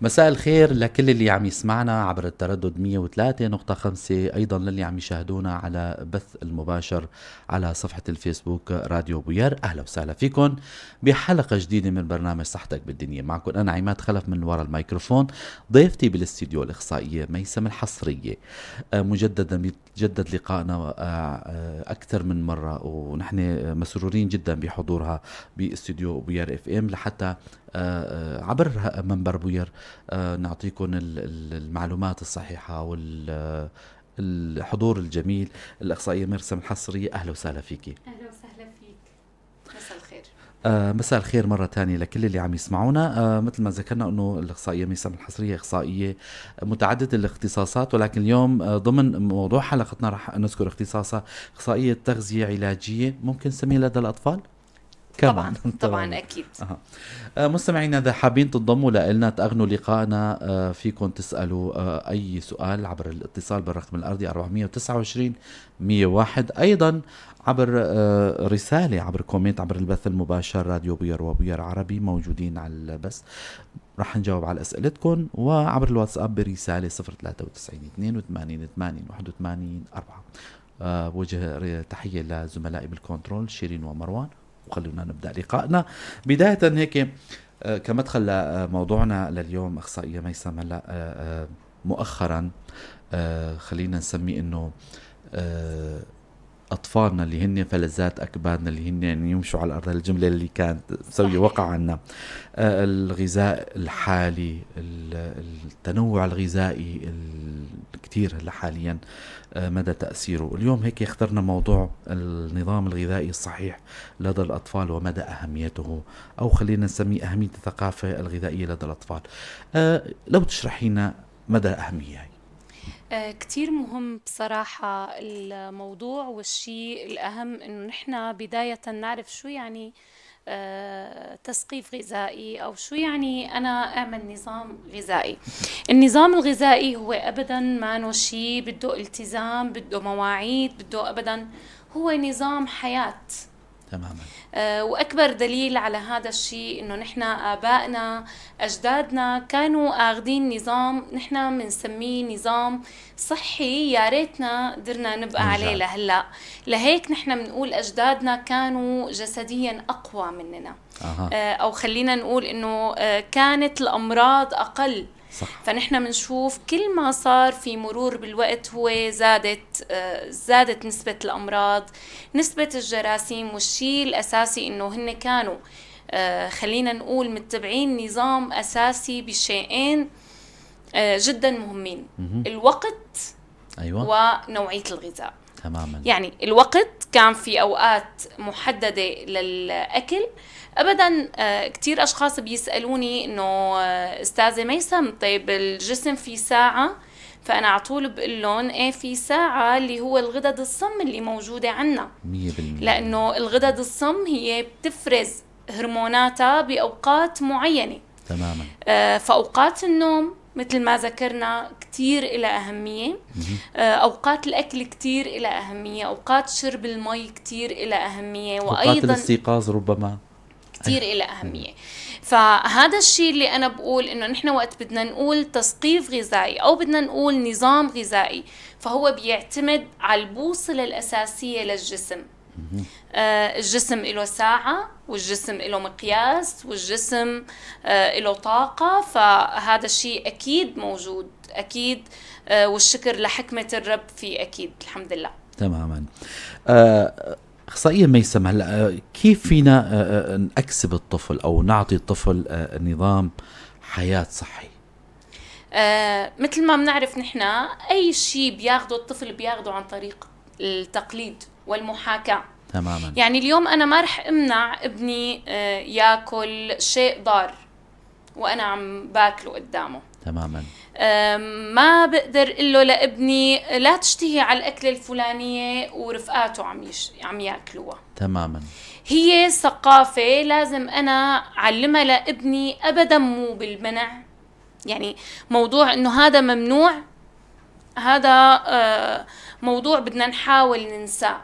مساء الخير لكل اللي عم يسمعنا عبر التردد 103.5، أيضا للي عم يشاهدونا على بث المباشر على صفحة الفيسبوك راديو بوير. أهلا وسهلا فيكم بحلقة جديدة من برنامج صحتك بالدنيا. معكم أنا عماد خلف من وراء الميكروفون، ضيفتي بالاستديو الإخصائية ميسم الحصرية. مجددا بيتجدد لقائنا أكثر من مرة، ونحن مسرورين جدا بحضورها باستديو بوير FM لحتى عبر منبر بوير نعطيكم المعلومات الصحيحة والحضور الجميل. الأخصائية ميسم الحصرية، أهلا وسهلا فيكي. أهلا وسهلا فيك، مساء الخير. مساء الخير مرة تانية لكل اللي عم يسمعونا. مثل ما ذكرنا أنه الأخصائية ميسم الحصرية أخصائية متعددة الاختصاصات، ولكن اليوم ضمن موضوع حلقتنا رح نذكر اختصاصها أخصائية تغذية علاجية، ممكن نسميها لدى الأطفال؟ طبعا طبعا اكيد. مستمعينا اذا حابين تنضموا لنا تأغنوا لقائنا، فيكم تسالوا اي سؤال عبر الاتصال بالرقم الارضي 429 101، ايضا عبر رسالة، عبر comment، عبر البث المباشر راديو بوير وبوير عربي موجودين على البث، رح نجاوب على اسئلتكم، وعبر الواتساب برسالة 093 82 80 81 4. وجه تحية لزملائي بالكنترول شيرين ومروان، وخلونا نبدأ لقائنا بداية هيك كمدخل لموضوعنا لليوم. أخصائية ميسم، هلا مؤخرا خلينا نسمي إنه أطفالنا اللي هن فلذات أكبادنا، اللي هن يعني يمشوا على الأرض، الجملة اللي كانت تسوي وقع عنا، الغذاء الحالي، التنوع الغذائي الكثير هلا حاليا، مدى تأثيره. اليوم هيك اخترنا موضوع النظام الغذائي الصحيح لدى الأطفال ومدى أهميته، أو خلينا نسميه أهمية الثقافة الغذائية لدى الأطفال. لو تشرحينا مدى أهمية هي. كتير مهم بصراحة الموضوع، والشيء الأهم إنه نحن بداية نعرف شو يعني تثقيف غذائي، أو شو يعني أنا أعمل نظام غذائي. النظام الغذائي هو أبداً ما شيء بده التزام، بده مواعيد، بده أبداً، هو نظام حياة. تماما. وأكبر دليل على هذا الشيء إنه نحن آبائنا أجدادنا كانوا آخذين نظام نحن بنسميه نظام صحي، يا ريتنا قدرنا نبقى عليه لهلا. لهيك نحن بنقول أجدادنا كانوا جسديا أقوى مننا. أو خلينا نقول إنه كانت الأمراض أقل. صح. فنحن بنشوف كل ما صار في مرور بالوقت هو زادت نسبة الأمراض، نسبة الجراثيم. والشيء الأساسي إنه هن كانوا خلينا نقول متبعين نظام أساسي بشيئين جدا مهمين. الوقت. أيوة. ونوعية الغذاء. تماما. يعني الوقت كان في أوقات محددة للأكل. أبداً كتير أشخاص بيسألوني إنه أستاذة ميسم طيب الجسم في ساعة؟ فأنا على طول بقول لهم إيه في ساعة، اللي هو الغدد الصم اللي موجودة عنا 100%، لأنه الغدد الصم هي بتفرز هرموناتها بأوقات معينة. تماما. فأوقات النوم مثل ما ذكرنا كتير إلها أهمية، أوقات الأكل كتير إلها أهمية، أوقات شرب المي كتير إلها أهمية، وأيضا أوقات الاستيقاظ ربما كتير إلها أهمية. فهذا الشيء اللي أنا بقول إنه نحن وقت بدنا نقول تثقيف غذائي أو بدنا نقول نظام غذائي، فهو بيعتمد على البوصلة الأساسية للجسم. الجسم له ساعة، والجسم له مقياس، والجسم له طاقة، فهذا الشيء أكيد موجود أكيد، والشكر لحكمة الرب فيه أكيد، الحمد لله. تماما. أخصائية ميسم، هلا كيف فينا نكسب الطفل أو نعطي الطفل نظام حياة صحي؟ مثل ما بنعرف نحن أي شيء بياخده الطفل بياخده عن طريق التقليد والمحاكاة. تماما. يعني اليوم أنا ما رح أمنع ابني ياكل شيء ضار وأنا عم باكله قدامه. تماما. ما بقدر اقول له لابني لا تشتهي على الأكلة الفلانية ورفقاته عم ياكلوها. تماما. هي ثقافة لازم أنا أعلمها لابني، أبدا مو بالمنع. يعني موضوع إنه هذا ممنوع، هذا موضوع بدنا نحاول ننساه،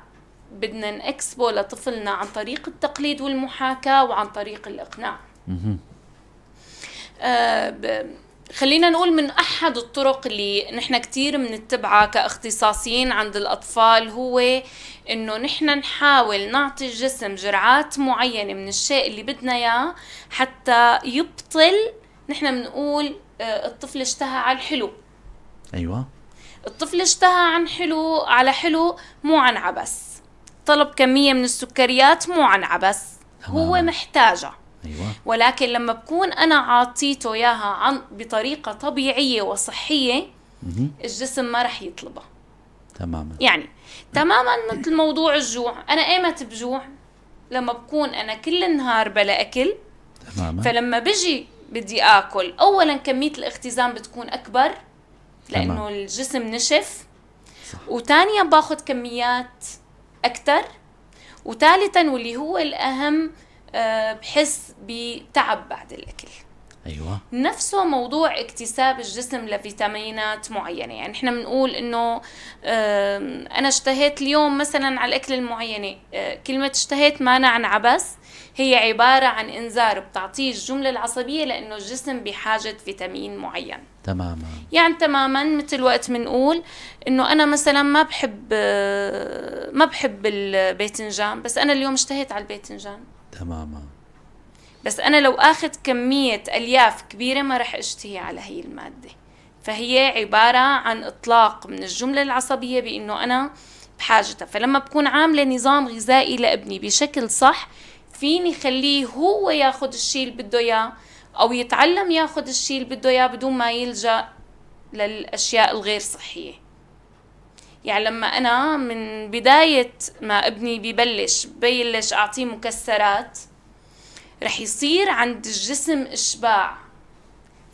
بدنا نكسبه لطفلنا عن طريق التقليد والمحاكاة وعن طريق الإقناع. خلينا نقول من أحد الطرق اللي نحن كتير منتبعها كاختصاصيين عند الأطفال هو إنه نحن نحاول نعطي الجسم جرعات معينة من الشيء اللي بدنا إياه حتى يبطل. نحن بنقول الطفل اشتهى على الحلو. أيوة، الطفل اشتهى عن حلو، على حلو مو عن عبس، طلب كمية من السكريات مو عن عبس، هو محتاجة. أيوة. ولكن لما بكون أنا عاطيته إياها بطريقة طبيعية وصحية، الجسم ما رح يطلبها. تماما. يعني تماما مثل موضوع الجوع، أنا إيمت بجوع؟ لما بكون أنا كل النهار بلا أكل. تماما. فلما بجي بدي آكل، أولا كمية الاختزام بتكون أكبر لأنه تمام. الجسم نشف. صح. وثانيا باخذ كميات أكثر، وثالثا واللي هو الأهم بحس بتعب بعد الأكل. أيوة. نفسه موضوع اكتساب الجسم لفيتامينات معينة. يعني احنا بنقول انه انا اشتهيت اليوم مثلا على الاكل المعينة، كلمة اشتهيت ما عن عبس، هي عبارة عن انذار بتعطيه الجملة العصبية لانه الجسم بحاجة فيتامين معين. تماما. يعني تماما مثل وقت بنقول انه انا مثلا ما بحب الباذنجان، بس انا اليوم اشتهيت على الباذنجان. تماما. بس أنا لو أخذ كمية ألياف كبيرة ما رح أشتهي على هي المادة. فهي عبارة عن إطلاق من الجملة العصبية بأنه أنا بحاجتها. فلما بكون عاملة نظام غذائي لابني بشكل صح، فيني خليه هو ياخد الشيء اللي بده إياه أو يتعلم ياخد الشيء اللي بده إياه بدون ما يلجأ للأشياء الغير صحية. يعني لما أنا من بداية ما ابني ببلش أعطيه مكسرات، رح يصير عند الجسم إشباع،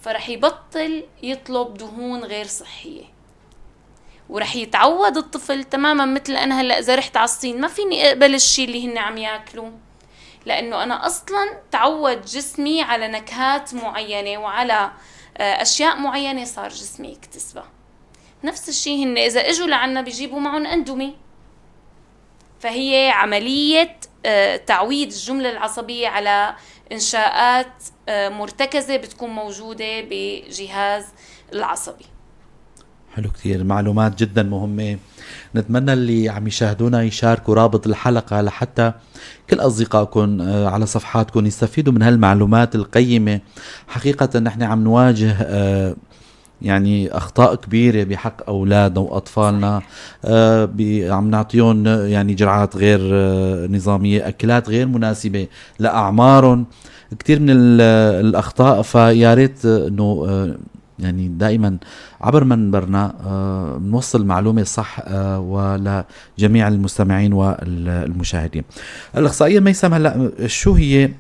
فرح يبطل يطلب دهون غير صحية، ورح يتعود الطفل تماما. مثل أنا هلأ إذا رحت على الصين ما فيني أقبل الشيء اللي هن عم ياكلوه، لأنه أنا أصلا تعود جسمي على نكهات معينة وعلى أشياء معينة صار جسمي يكتسبها. نفس الشيء هن إذا إجوا لعنا بيجيبوا معهم أندومي. فهي عملية تعويد الجملة العصبية على إنشاءات مرتكزة بتكون موجودة بجهاز العصبي. حلو كثير، معلومات جدا مهمة. نتمنى اللي عم يشاهدونا يشاركوا رابط الحلقة لحتى كل أصدقائكم على صفحاتكم يستفيدوا من هالمعلومات القيمة. حقيقة نحن عم نواجه يعني أخطاء كبيرة بحق أولادنا وأطفالنا، عم نعطيهم يعني جرعات غير نظامية، أكلات غير مناسبة لأعمارهم، كثير من الأخطاء. فيا ريت إنه يعني دائما عبر منبرنا نوصل معلومة صح ولجميع المستمعين والمشاهدين. الأخصائية ميسم، هلأ شو هي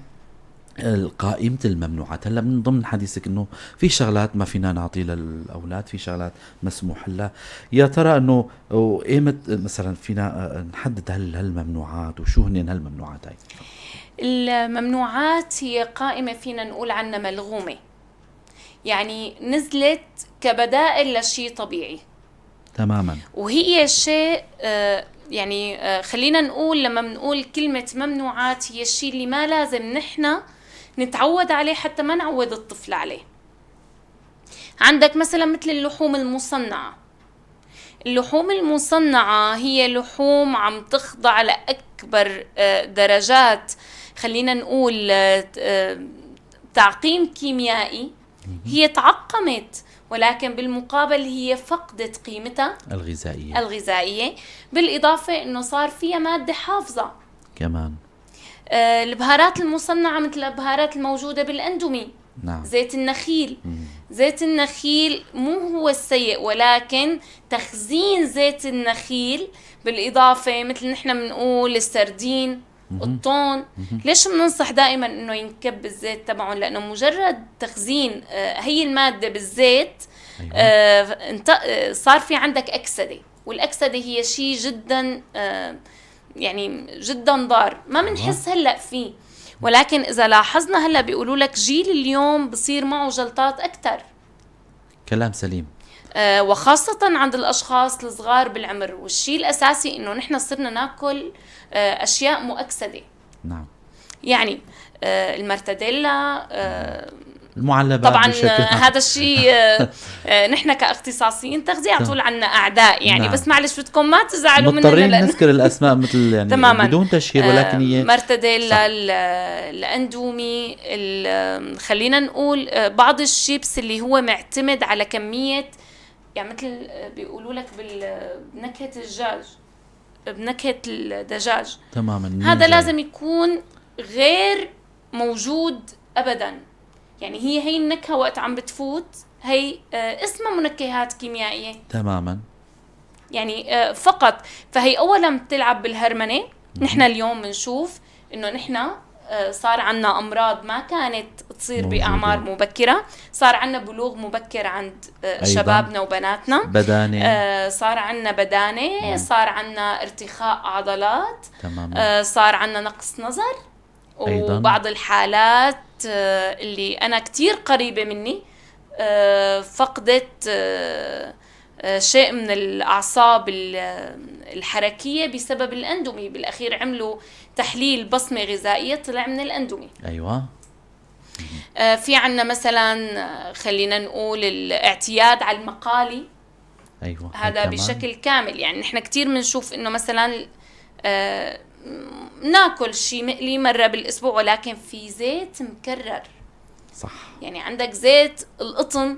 قائمة الممنوعات؟ هلا من ضمن حديثك انه في شغلات ما فينا نعطي للاولاد، في شغلات مسموح لها، يا ترى انه ايمت مثلا فينا نحدد هالممنوعات وشو هن هالممنوعات هاي؟ الممنوعات هي قائمة فينا نقول عنها ملغومة، يعني نزلت كبدائل لشيء طبيعي. تماما. وهي شيء يعني خلينا نقول لما بنقول كلمة ممنوعات هي الشيء اللي ما لازم نحن نتعود عليه حتى ما نعود الطفل عليه. عندك مثلا مثل اللحوم المصنعة. اللحوم المصنعة هي لحوم عم تخضع لأكبر درجات خلينا نقول تعقيم كيميائي. هي تعقمت، ولكن بالمقابل هي فقدت قيمتها الغذائية، بالإضافة إنه صار فيها مادة حافظة كمان. البهارات المصنعة مثل البهارات الموجودة بالأندومي. نعم. زيت النخيل. زيت النخيل مو هو السيء، ولكن تخزين زيت النخيل بالإضافة مثل نحن بنقول السردين، الطون. ليش بننصح دائما انه ينكب الزيت تبعهم؟ لانه مجرد تخزين هي المادة بالزيت. أيوة. صار في عندك أكسدة، والأكسدة هي شيء جدا يعني جدا ضار، ما بنحس هلا فيه، ولكن اذا لاحظنا هلا بيقولوا لك جيل اليوم بصير معه جلطات اكثر. كلام سليم. وخاصة عند الأشخاص الصغار بالعمر. والشيء الأساسي إنه نحن صرنا ناكل أشياء مؤكسدة. نعم. يعني المرتديلا، المعلبات طبعا بشكل هذا الشيء نحن كاختصاصيين تغذية على طول عنا اعداء يعني. بس معلش بدكم ما تزعلوا مننا، مضطرين نذكر الاسماء مثل يعني تماما. بدون تشهير، ولكن هي مرتديلا، الاندومي، خلينا نقول بعض الشيبس اللي هو معتمد على كمية، يعني مثل بيقولوا لك بنكهه الدجاج، بنكهه الدجاج. تماما. هذا لازم يكون غير موجود ابدا. يعني هي النكهة وقت عم بتفوت هي اسمها منكهات كيميائية. يعني فقط. فهي اولا بتلعب بالهرمنه. نحن اليوم بنشوف انه نحن صار عنا امراض ما كانت تصير باعمار مبكرة، صار عنا بلوغ مبكر عند شبابنا وبناتنا، بدانه، صار عنا بدانه، صار عنا ارتخاء عضلات، صار عنا نقص نظر. أيضاً. وبعض الحالات اللي أنا كتير قريبة مني فقدت شيء من الأعصاب الحركية بسبب الأندومي. بالأخير عملوا تحليل بصمة غذائية طلع من الأندومي. أيوة. في عنا مثلا خلينا نقول الاعتياد على المقالي. أيوة. هذا بشكل كامل. يعني نحن كتير بنشوف إنه مثلا ناكل شيء مقلي مرة بالأسبوع، ولكن في زيت مكرر. صح. يعني عندك زيت القطن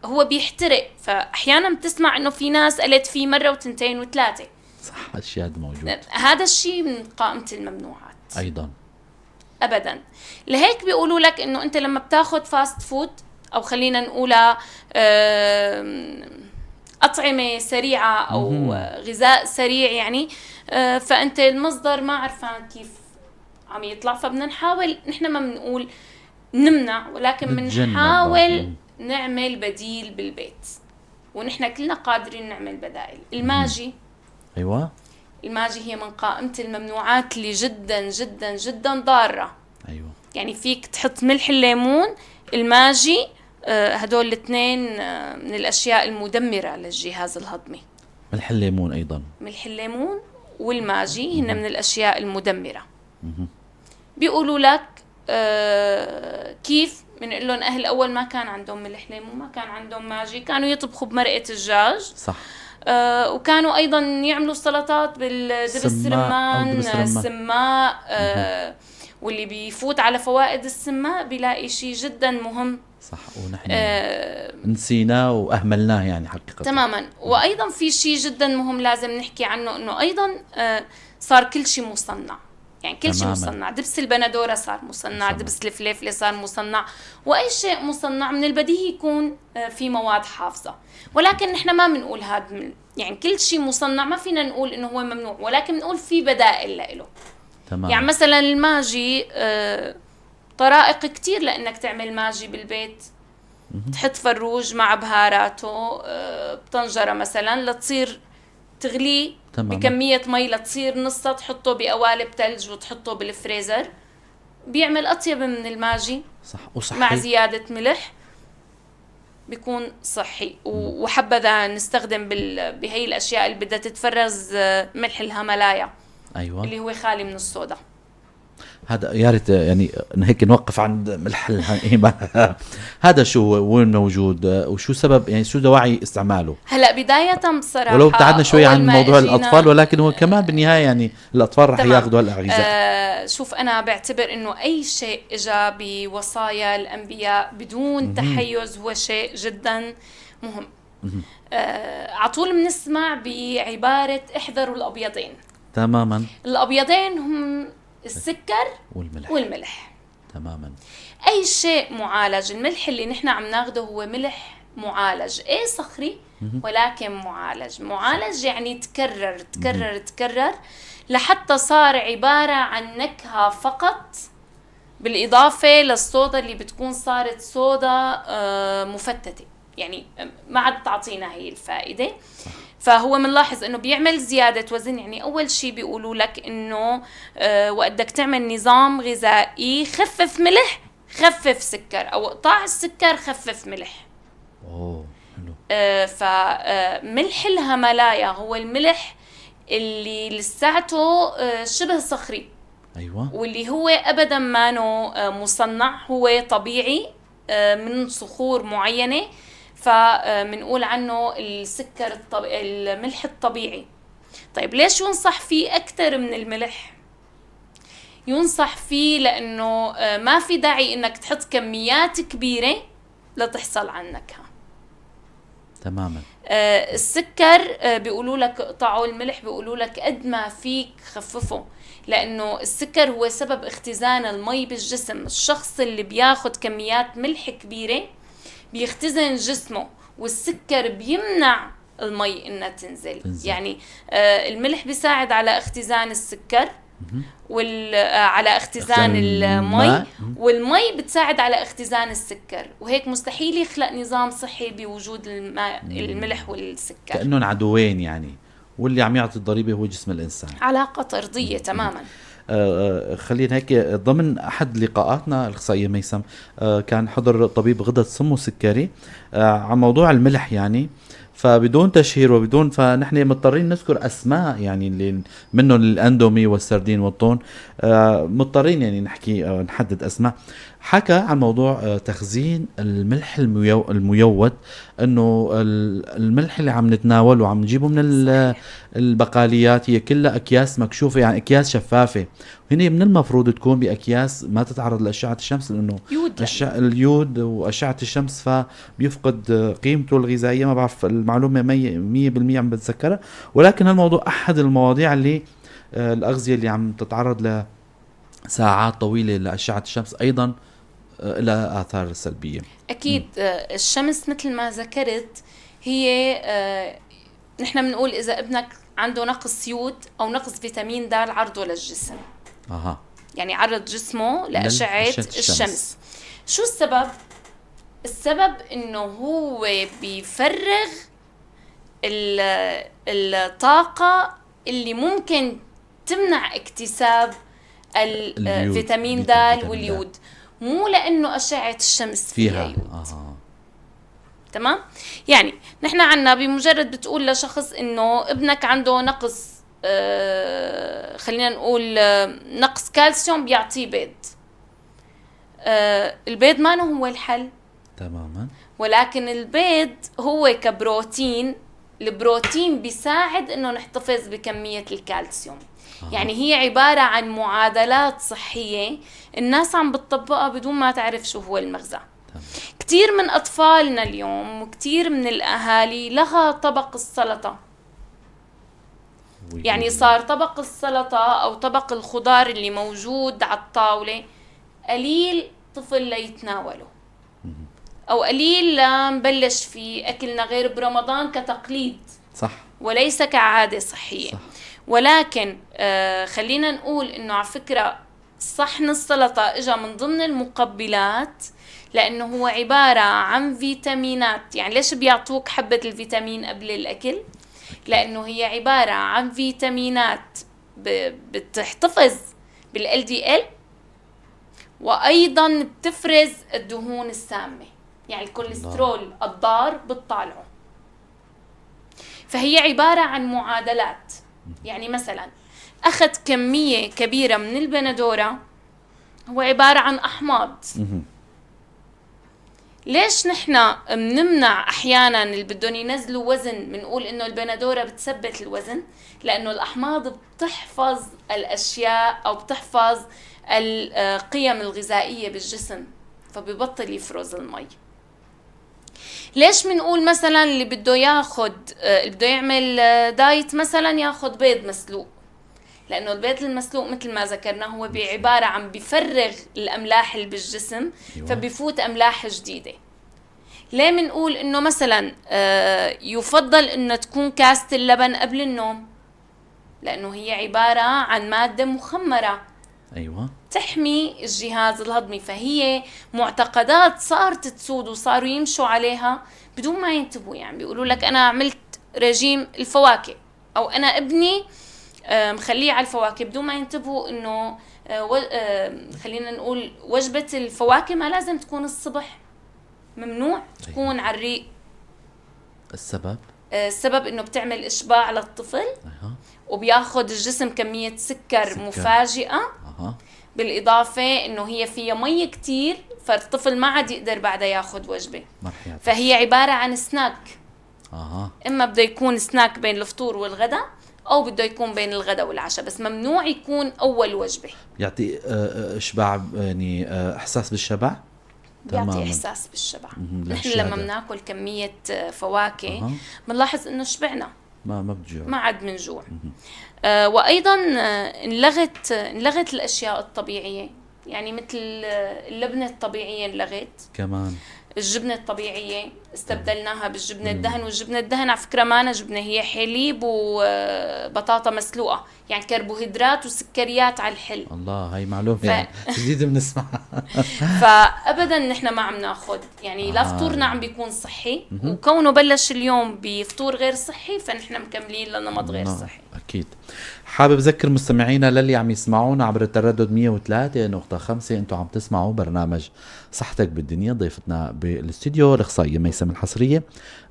هو بيحترق، فأحيانا بتسمع إنه في ناس قالت فيه مرة وتنتين وثلاثة. صح، الشيء هذا موجود. هذا الشيء من قائمة الممنوعات أيضا. أبدا. لهيك بيقولوا لك إنه أنت لما بتاخد fast food، أو خلينا نقولها أطعمة سريعة أو غذاء سريع يعني، فأنت المصدر ما عرفان كيف عم يطلع. فبدنا نحاول، نحن ما بنقول نمنع، ولكن بنحاول نعمل بديل بالبيت، ونحن كلنا قادرين نعمل بدائل. الماجي. أيوة. الماجي هي من قائمة الممنوعات اللي جدا جدا جدا ضارة. أيوة. يعني فيك تحط ملح الليمون، الماجي، هدول الاثنين من الأشياء المدمرة للجهاز الهضمي. ملح الليمون أيضا. ملح الليمون والماجي هن من الأشياء المدمرة. بيقولوا لك كيف؟ بنقول لهم أهل أول ما كان عندهم ملح ليمون، ما كان عندهم ماجي، كانوا يطبخوا بمرقة الدجاج. صح. وكانوا أيضا يعملوا سلطات بالدبس رمان، السماق، واللي بيفوت على فوائد السماق بيلاقي شيء جدا مهم. صح، ونحن نسيناه وأهملناه يعني حقيقة. تماما. وأيضا في شيء جدا مهم لازم نحكي عنه، إنه أيضا صار كل شيء مصنع. يعني كل شيء مصنع. دبس البندورة صار مصنع، دبس الفليفلة صار مصنع، وأي شيء مصنع من البديهي يكون في مواد حافظة. ولكن نحن ما بنقول هذا، يعني كل شيء مصنع ما فينا نقول إنه هو ممنوع، ولكن بنقول في بدائل له. تمام. يعني مثلا الماجي طرائق كتير لأنك تعمل ماجي بالبيت. تحط فروج مع بهاراته بطنجرة مثلا لتصير تغليه بكمية مي لتصير نصها، تحطه بقوالب ثلج وتحطه بالفريزر، بيعمل أطيب من الماجي. صح، وصحي. مع زيادة ملح بيكون صحي. وحبذا نستخدم بهي الأشياء اللي بدها تتفرز ملح الهملايا. أيوة. اللي هو خالي من الصودا. هذا يا ريت يعني هيك نوقف عند ملح. هذا شو وين موجود وشو سبب، يعني شو دواعي استعماله؟ هلا بداية بصراحة ولو ابتعدنا شوي عن موضوع الأطفال، ولكن هو كمان بالنهاية يعني الأطفال رح ياخذوا هالغذاء. شوف، أنا بعتبر إنه أي شيء إجا بوصايا الأنبياء بدون تحيز هو شيء جدا مهم. عطول بنسمع بعبارة احذروا الأبيضين. تماما. الأبيضين هم السكر والملح. والملح. تماما. أي شيء معالج، الملح اللي نحن عم ناخده هو ملح معالج، إيه صخري ولكن معالج. معالج يعني تكرر تكرر تكرر لحتى صار عبارة عن نكهة فقط، بالإضافة للصودا اللي بتكون صارت صودا مفتتة، يعني ما عاد تعطينا هي الفائدة. صح. فهو بنلاحظ انه بيعمل زيادة وزن. يعني اول شيء بيقولوا لك انه وقت بدك تعمل نظام غذائي خفف ملح، خفف سكر، او اقطاع السكر، خفف ملح. اوه حلو. فملح الهملايا هو الملح اللي لساته شبه صخري. ايوه، واللي هو ابدا ما مصنع، هو طبيعي من صخور معينة، فبنقول عنه السكر الملح الطبيعي. طيب ليش ينصح فيه اكثر من الملح؟ ينصح فيه لانه ما في داعي انك تحط كميات كبيرة لتحصل على النكهة. تماما. السكر بيقولوا لك اقطعوا، الملح بيقولوا لك قد ما فيك خففه، لانه السكر هو سبب اختزان المي بالجسم. الشخص اللي بياخد كميات ملح كبيرة بيختزن جسمه، والسكر بيمنع المي انها تنزل. يعني الملح بيساعد على اختزان السكر على اختزان المي، والمي بتساعد على اختزان السكر، وهيك مستحيل يخلق نظام صحي بوجود الملح والسكر. كأنهم عدوين يعني، واللي عم يعطي الضريبة هو جسم الإنسان. علاقة طردية تماما. خلينا هيك ضمن أحد لقاءاتنا الأخصائية ميسم كان حضر طبيب غدد صم وسكري عن موضوع الملح يعني، فبدون تشهير وبدون، فنحن مضطرين نذكر اسماء يعني اللي منهم الاندومي والسردين والطون، مضطرين يعني نحكي نحدد اسماء. حكى عن موضوع تخزين الملح الميود، انه الملح اللي عم نتناوله وعم نجيبه من البقاليات هي كلها اكياس مكشوفة، يعني اكياس شفافة، هن من المفروض تكون باكياس ما تتعرض لاشعه الشمس، لانه اليود واشعه الشمس فبيفقد قيمته الغذائية. ما بعرف المعلومة 100% عم بتذكرها، ولكن هالموضوع احد المواضيع اللي الاغذية اللي عم تتعرض لساعات طويلة لاشعه الشمس ايضا لها آثار سلبية. أكيد. الشمس مثل ما ذكرت هي نحن بنقول إذا ابنك عنده نقص يود أو نقص فيتامين د عرضه للجسم. يعني عرض جسمه لأشعة الشمس. شو السبب؟ السبب إنه هو بيفرغ الطاقة اللي ممكن تمنع اكتساب الفيتامين د واليود، مو لأنه أشعة الشمس فيها يود. تمام؟ يعني نحن عنا بمجرد بتقول لشخص إنه ابنك عنده نقص خلينا نقول نقص كالسيوم، بيعطيه بيض. البيض ما هو الحل تماما، ولكن البيض هو كبروتين، البروتين بيساعد إنه نحتفظ بكمية الكالسيوم. يعني هي عبارة عن معادلات صحية الناس عم بتطبقها بدون ما تعرف شو هو المغزى. كتير من أطفالنا اليوم وكتير من الأهالي لغى طبق السلطة. يعني صار طبق السلطة أو طبق الخضار اللي موجود على الطاولة قليل طفل ليتناوله، أو قليل لنبلش في أكلنا غير برمضان كتقليد، صح، وليس كعادة صحية. صح. ولكن خلينا نقول إنه على فكرة صحن السلطة إجا من ضمن المقبلات، لأنه هو عبارة عن فيتامينات. يعني ليش بيعطوك حبة الفيتامين قبل الأكل؟ لأنه هي عبارة عن فيتامينات بتحتفظ بال LDL، وأيضا بتفرز الدهون السامة، يعني الكوليسترول الضار بتطالعه. فهي عبارة عن معادلات. يعني مثلا أخذ كمية كبيرة من البندورة، هو عبارة عن أحماض. ليش نحن بنمنع أحيانا اللي بدهم ينزلوا وزن بنقول إنه البندورة بتثبت الوزن؟ لأنه الأحماض بتحفظ الأشياء أو بتحفظ القيم الغذائية بالجسم، فبيبطل يفرز المي. ليش بنقول مثلا اللي بده ياخد اللي بده يعمل دايت مثلا ياخد بيض مسلوق؟ لأنه البيض المسلوق مثل ما ذكرنا هو بعبارة عن بفرغ الأملاح اللي بالجسم، فبيفوت أملاح جديدة. ليه بنقول إنه مثلا يفضل إنه تكون كاسة اللبن قبل النوم؟ لأنه هي عبارة عن مادة مخمرة، أيوة، تحمي الجهاز الهضمي. فهي معتقدات صارت تسود وصاروا يمشوا عليها بدون ما ينتبهوا. يعني بيقولوا لك أنا عملت رجيم الفواكه، أو أنا ابني مخليه على الفواكه، بدون ما ينتبهوا إنه خلينا نقول وجبة الفواكه ما لازم تكون الصبح، ممنوع تكون على الريق. السبب؟ السبب إنه بتعمل إشباع للطفل، وبياخد الجسم كمية سكر مفاجئة. بالاضافة انه هي فيها مي كتير، فالطفل ما عاد يقدر بعدها ياخذ وجبة. فهي عبارة عن سناك. اما بده يكون سناك بين الفطور والغداء، او بده يكون بين الغداء والعشاء، بس ممنوع يكون اول وجبة. يعطي اشباع، يعني احساس بالشبع. بيعطي احساس بالشبع. نحن لما بناكل كمية فواكه بنلاحظ انه شبعنا، ما بتجوع، ما عاد بنجوع. وايضا انلغت الاشياء الطبيعية، يعني مثل اللبنة الطبيعية انلغت، كمان الجبنة الطبيعية استبدلناها بالجبنه الدهن. والجبنه الدهن على فكرة ما جبنه، هي حليب وبطاطا مسلوقة، يعني كربوهيدرات وسكريات على الحل. الله، هاي معلومة جديدة بنسمعها. فابدا نحن ما عم ناخذ، يعني لا فطورنا عم بيكون صحي، وكونه بلش اليوم بفطور غير صحي فنحن مكملين لنمط غير صحي. اكيد. حابب اذكر مستمعينا للي عم يسمعونا عبر التردد 103.5، انتم عم تسمعوا برنامج صحتك بالدنيا. ضيفتنا بالاستديو الاخصائيه ميسم الحصريه،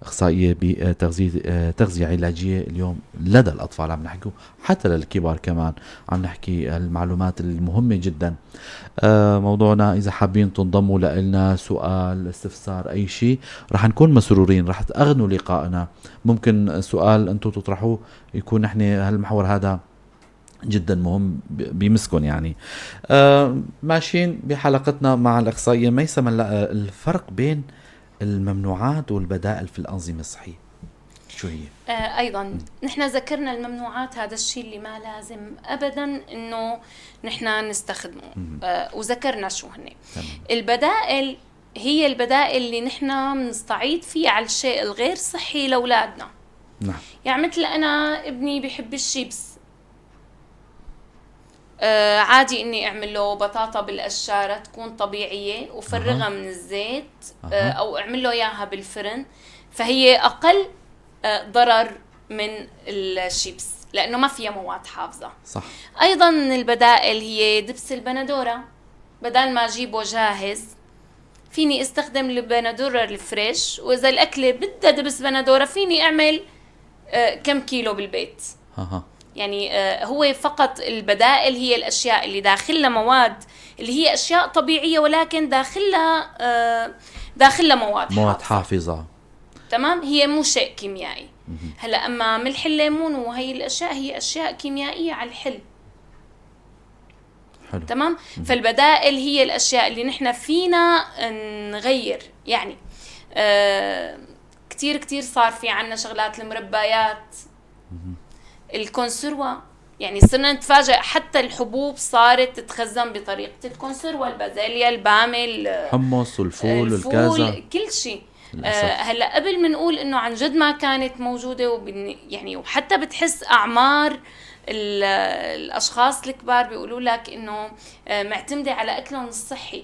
اخصائية بتغذيه تغذية علاجية. اليوم لدى الاطفال عم نحكي، حتى للكبار كمان عم نحكي المعلومات المهمة جدا. موضوعنا اذا حابين تنضموا لنا، سؤال، استفسار، اي شيء، رح نكون مسرورين، رح تأغنوا لقائنا. ممكن سؤال انتم تطرحوه يكون نحن هالمحور هذا جدا مهم بيمسكن يعني. ماشيين بحلقتنا مع الأخصائية ميسم. الفرق بين الممنوعات والبدائل في الأنظمة الصحية شو هي؟ أيضا نحن ذكرنا الممنوعات، هذا الشيء اللي ما لازم أبدا إنه نحن نستخدمه، وذكرنا شو هن. البدائل هي البدائل اللي نحن بنستعيد فيها على الشيء الغير صحي لأولادنا. نعم. يعني مثل أنا ابني بحب الشيبس، عادي اني اعمل له بطاطا بالقشاره تكون طبيعية وفرغها من الزيت، او اعمل له اياها بالفرن، فهي اقل ضرر من الشيبس لانه ما فيها مواد حافظه. صح. ايضا البدائل هي دبس البندوره، بدل ما اجيبه جاهز فيني استخدم البندوره ال fresh، واذا الاكلة بدها دبس بندورة فيني اعمل كم كيلو بالبيت. يعني هو فقط البدائل هي الأشياء اللي داخلها مواد اللي هي أشياء طبيعية، ولكن داخلها مواد حافظة. تمام، هي مو شيء كيميائي. هلا أما ملح الليمون وهي الأشياء هي أشياء كيميائية على الحل. حلو. تمام. فالبدائل هي الأشياء اللي نحن فينا نغير. يعني كتير كتير صار في عنا شغلات المربيات، الكونسروا، يعني صرنا نتفاجئ حتى الحبوب صارت تتخزن بطريقة الكونسروا، البازيليا، البامة، الحمص والفول، الكازا، كل شيء. هلا قبل بنقول انه عن جد ما كانت موجودة، يعني وحتى بتحس اعمار الاشخاص الكبار بيقولوا لك انه معتمدة على اكلهم الصحي.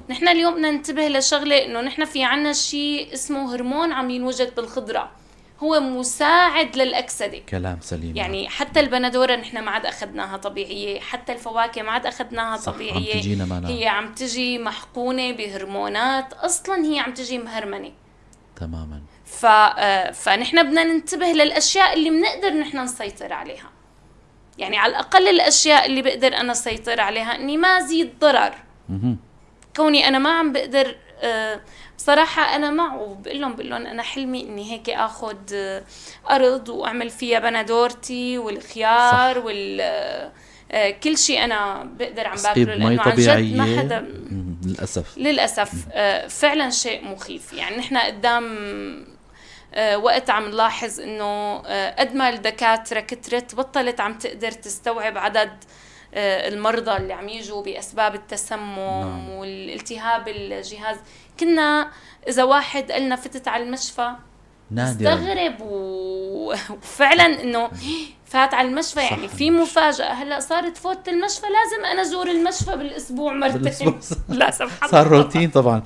نحن اليوم بدنا ننتبه لشغلة، انه نحن في عنا شيء اسمه هرمون عم ينوجد بالخضرة، هو مساعد للأكسدة. كلام سليم. يعني حتى البندورة نحن ما عاد أخذناها طبيعية، حتى الفواكه ما عاد أخذناها طبيعية، عم تجينا هي عم تجي محقونة بهرمونات، أصلا هي عم تجي مهرمنة تماما. فنحن بدنا ننتبه للأشياء اللي بنقدر نحن نسيطر عليها. يعني على الأقل الأشياء اللي بقدر أنا أسيطر عليها إني ما أزيد ضرر. كوني أنا ما عم بقدر، بصراحة أنا معه، بقول لهم أنا حلمي إني هيك آخذ أرض وأعمل فيها بندورتي والخيار. صح. وال كل شيء أنا بقدر عم باكله، لأنه عن جد ما حدا للأسف فعلا شيء مخيف. يعني نحن قدام وقت عم نلاحظ إنه قد ما الدكاترة كترت بطلت عم تقدر تستوعب عدد المرضى اللي عم يجوا بأسباب التسمم. نعم. والالتهاب الجهاز. كنا إذا واحد قلنا فتت على المشفى نستغرب، وفعلا إنه فات على المشفى، يعني في مفاجأة. هلا صارت فوت المشفى لازم أنا أزور المشفى بالأسبوع مرتين. لا سمح الله، صار روتين طبعا.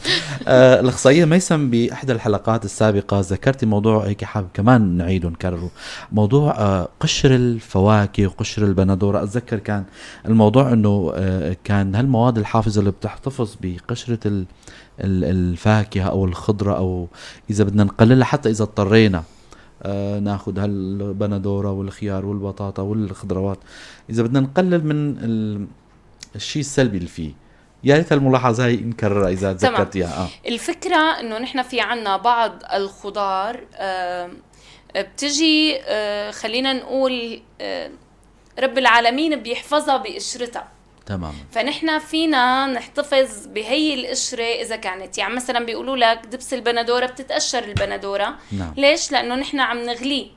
الأخصائية ميسم بإحدى الحلقات السابقة ذكرتي موضوع هيك حابب كمان نعيده ونكرره، موضوع قشر الفواكه وقشر البندورة. أتذكر كان الموضوع إنه كان هالمواد الحافظة اللي بتحتفظ بقشرة الفاكهة أو الخضرة، أو إذا بدنا نقللها حتى إذا اضطرينا ناخذ هالبندوره والخيار والبطاطا والخضروات، اذا بدنا نقلل من الشيء السلبي اللي فيه. يا ريت الملاحظة هي نكررها إذا تذكرتيها. الفكرة إنه نحن في عنا بعض الخضار بتجي خلينا نقول رب العالمين بيحفظها بقشرتها. تمام. فنحن فينا نحتفظ بهي القشرة إذا كانت، يعني مثلا بيقولوا لك دبس البندورة بتتقشر البندورة. نعم. ليش؟ لأنه نحن عم نغليه.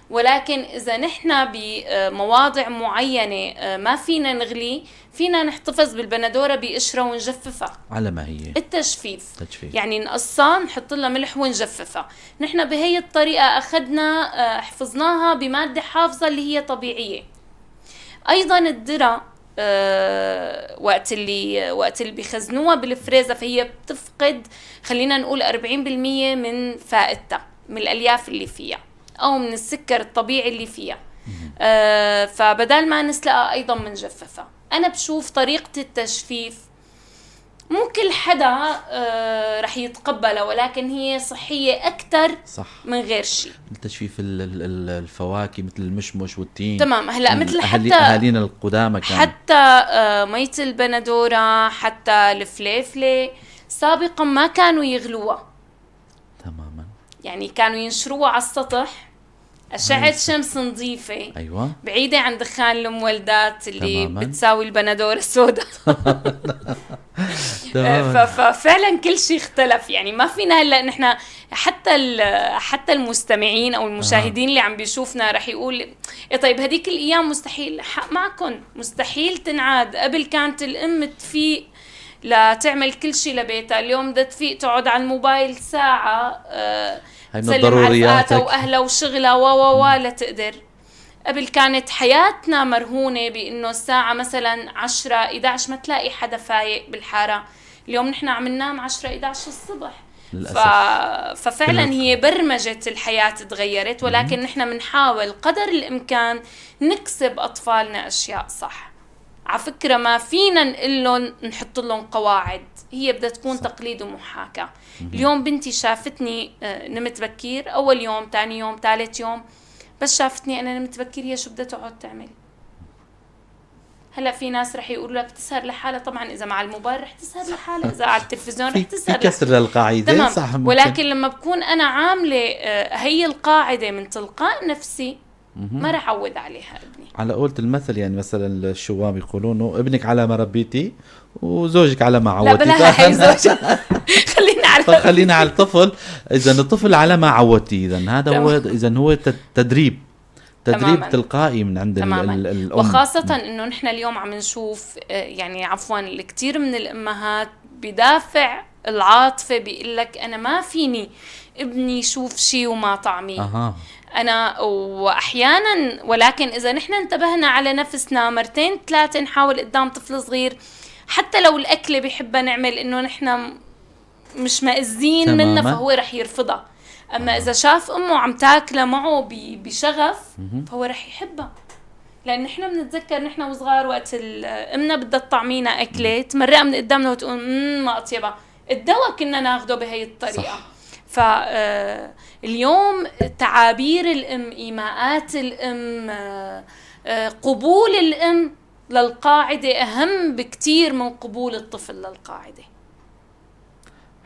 ولكن إذا نحن بمواضع معينة ما فينا نغليه، فينا نحتفظ بالبندورة بقشرة ونجففها. على ما هي؟ التجفيف. تجفيف. يعني نقصها، نحط لها ملح ونجففها. نحن بهي الطريقة أخذنا حفظناها بمادة حافظة اللي هي طبيعية. أيضا الذرة وقت اللي بيخزنوها بالفريزة فهي بتفقد خلينا نقول 40% من فائدتها، من الألياف اللي فيها أو من السكر الطبيعي اللي فيها. فبدال ما نسلقها أيضا منجففها. أنا بشوف طريقة التجفيف مو كل حدا رح يتقبلها، ولكن هي صحية أكثر. صح. من غير شيء. التجفيف الفواكه مثل المشمش والتين. تمام. هلا مثل حتى أهالينا القدامى كان حتى مية البندورة، حتى الفليفلة سابقا ما كانوا يغلوها. تماما. يعني كانوا ينشروها على السطح، أشعة شمس نظيفة. أيوة. بعيدة عن دخان المولدات اللي تماماً. بتساوي البندورة السوداء. ففعلا كل شيء اختلف. يعني ما فينا هلا نحن حتى المستمعين أو المشاهدين اللي عم بيشوفنا رح يقول إيه طيب هديك الأيام مستحيل. حق معكم، مستحيل تنعاد. قبل كانت الأم تفيق لتعمل كل شيء لبيتها، اليوم بدها تفيق تقعد على الموبايل ساعة تسلم على رفقاتها وأهلها وشغلها و لتقدر. قبل كانت حياتنا مرهونة بأنه الساعة مثلا 10 11 ما تلاقي حدا فايق بالحارة. اليوم نحن عم ننام 10 11 الصبح. للأسف. ففعلا هي برمجة الحياة تغيرت، ولكن نحن بنحاول قدر الإمكان نكسب أطفالنا أشياء صح. على فكرة ما فينا نقول لهم نحط لهم قواعد، هي بدها تكون صح. تقليد ومحاكاة. اليوم بنتي شافتني نمت بكير أول يوم، تاني يوم، ثالث يوم، بس شافتني أنا نمت بكير، هي شو بدها تقعد تعمل؟ هلا في ناس رح يقولوا لك تسهر لحالها. طبعا إذا مع الموبايل رح تسهر لحالها، إذا على التلفزيون رح تسهر. في كسر للقاعدة. تمام. صح. ولكن لما بكون أنا عاملة هي القاعدة من تلقاء نفسي ما رح أعود عليها ابني. على قولة المثل، يعني مثلا الشوام يقولون ابنك على ما ربيتي وزوجك على ما عودتي. لا بلاها هي زوجك. خلينا على الطفل. إذا الطفل على ما عودتي، إذا هذا هو، إذا هو تدريب تماماً. تلقائي من عند الأم. وخاصة إنه نحن اليوم عم نشوف يعني عفوا الكثير من الأمهات بدافع العاطفة بيقول لك أنا ما فيني ابني يشوف شيء وما طعميه. أنا وأحيانا، ولكن إذا نحن انتبهنا على نفسنا مرتين ثلاثة نحاول قدام طفل صغير حتى لو الأكلة بيحبها نعمل إنه نحن مش مأذين منه فهو رح يرفضها. أما إذا شاف أمه عم تاكله معه بشغف فهو رح يحبها. لأن نحن بنتذكر نحن وصغار وقت أمنا بدها تطعمينا أكلة تمرقها من قدامنا وتقول ما أطيبها، الدواء كنا ناخده بهي الطريقة. فاليوم تعابير الأم، إيماءات الأم، قبول الأم للقاعدة أهم بكتير من قبول الطفل للقاعدة.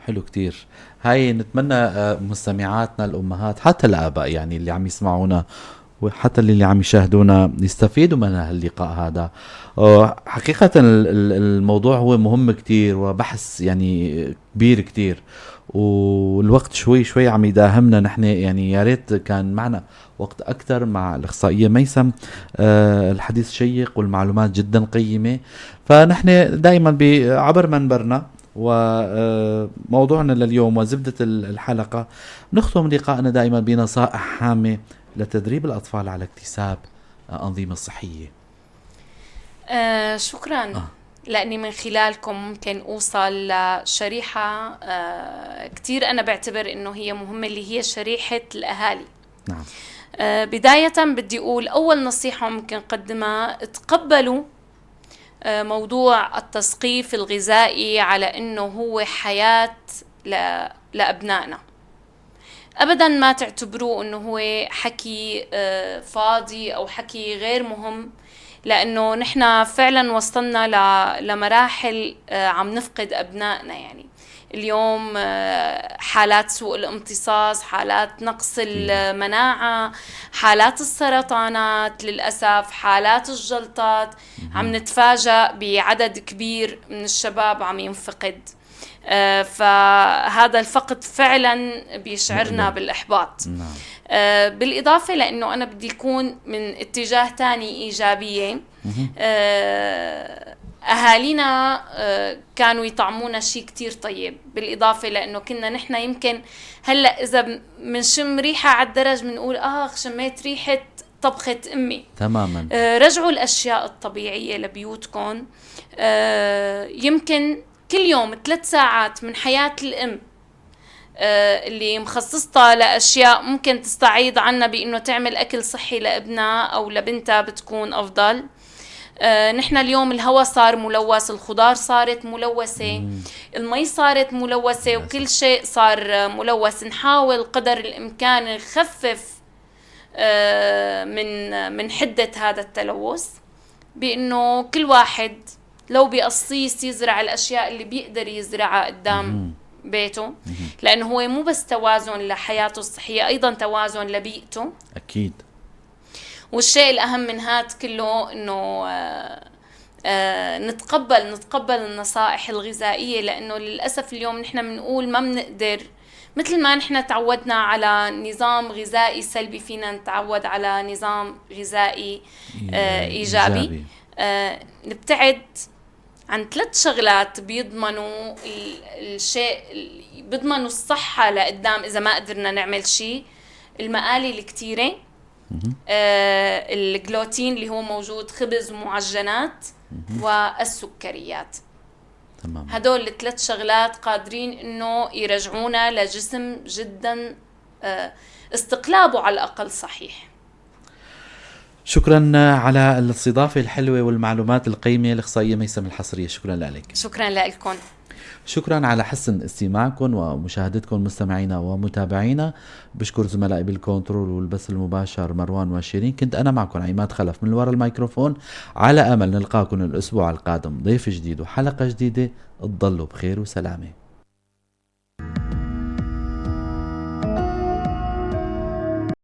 حلو كتير. هاي نتمنى مستمعاتنا الأمهات حتى الآباء يعني اللي عم يسمعونا وحتى اللي عم يشاهدونا يستفيدوا من هاللقاء هذا. حقيقة الموضوع هو مهم كتير وبحث يعني كبير كتير، والوقت شوي شوي عم يداهمنا نحن، يعني يا ريت كان معنا وقت أكثر مع الإخصائية ميسم. الحديث شيق والمعلومات جدا قيمة، فنحن دائما عبر منبرنا وموضوعنا لليوم وزبدة الحلقة نختم لقاءنا دائما بنصائح هامة لتدريب الأطفال على اكتساب أنظمة صحية. شكرا. لأني من خلالكم ممكن أوصل لشريحة كتير أنا بعتبر إنه هي مهمة، اللي هي شريحة الأهالي. نعم. بداية بدي أقول أول نصيحة ممكن قدمها، تقبلوا موضوع التثقيف الغذائي على إنه هو حياة لأبنائنا. أبداً ما تعتبروه إنه هو حكي فاضي أو حكي غير مهم، لأنه نحن فعلا وصلنا لمراحل عم نفقد أبنائنا. يعني اليوم حالات سوء الامتصاص، حالات نقص المناعة، حالات السرطانات للأسف، حالات الجلطات، عم نتفاجأ بعدد كبير من الشباب عم ينفقد. فهذا الفقد فعلا بيشعرنا بالإحباط. بالإضافة لأنه أنا بدي يكون من اتجاه تاني إيجابية. أهالينا كانوا يطعمونا شيء كتير طيب، بالإضافة لأنه كنا نحن يمكن هلأ إذا منشم ريحة على الدرج بنقول آخ شميت ريحة طبخة أمي. تماما. رجعوا الأشياء الطبيعية لبيوتكم. يمكن كل يوم 3 ساعات من حياة الأم اللي مخصصتها لأشياء ممكن تستعيض عنها بأنه تعمل أكل صحي لابنها أو لبنتها بتكون أفضل. نحن اليوم الهواء صار ملوث، الخضار صارت ملوثة، المي صارت ملوثة، وكل شيء صار ملوث. نحاول قدر الإمكان نخفف من حدة هذا التلوث بأنه كل واحد لو بقصيص يزرع الأشياء اللي بيقدر يزرعها قدام بيته، لأنه هو مو بس توازن لحياته الصحية، أيضا توازن لبيئته. أكيد. والشيء الأهم من هاد كله إنه نتقبل النصائح الغذائية، لأنه للأسف اليوم نحن بنقول ما بنقدر، مثل ما نحن تعودنا على نظام غذائي سلبي فينا نتعود على نظام غذائي إيجابي. نبتعد عن 3 شغلات بيضمنوا الشيء، بيضمنوا الصحة لقدام إذا ما قدرنا نعمل شيء: المقالي الكتيرة، الجلوتين اللي هو موجود خبز ومعجنات، والسكريات. تمام. هدول ال3 شغلات قادرين إنه يرجعونا لجسم جدا استقلابه على الأقل صحيح. شكرا على الاستضافة الحلوة والمعلومات القيمة الإخصائية ميسم الحصرية، شكرا لك. شكرا لكم. شكرا على حسن استماعكم ومشاهدتكم مستمعينا ومتابعينا. بشكر زملائي بالكنترول والبث المباشر مروان وشيرين. كنت أنا معكم عماد خلف من وراء الميكروفون، على أمل نلقاكم الأسبوع القادم ضيف جديد وحلقة جديدة. تضلوا بخير وسلامة.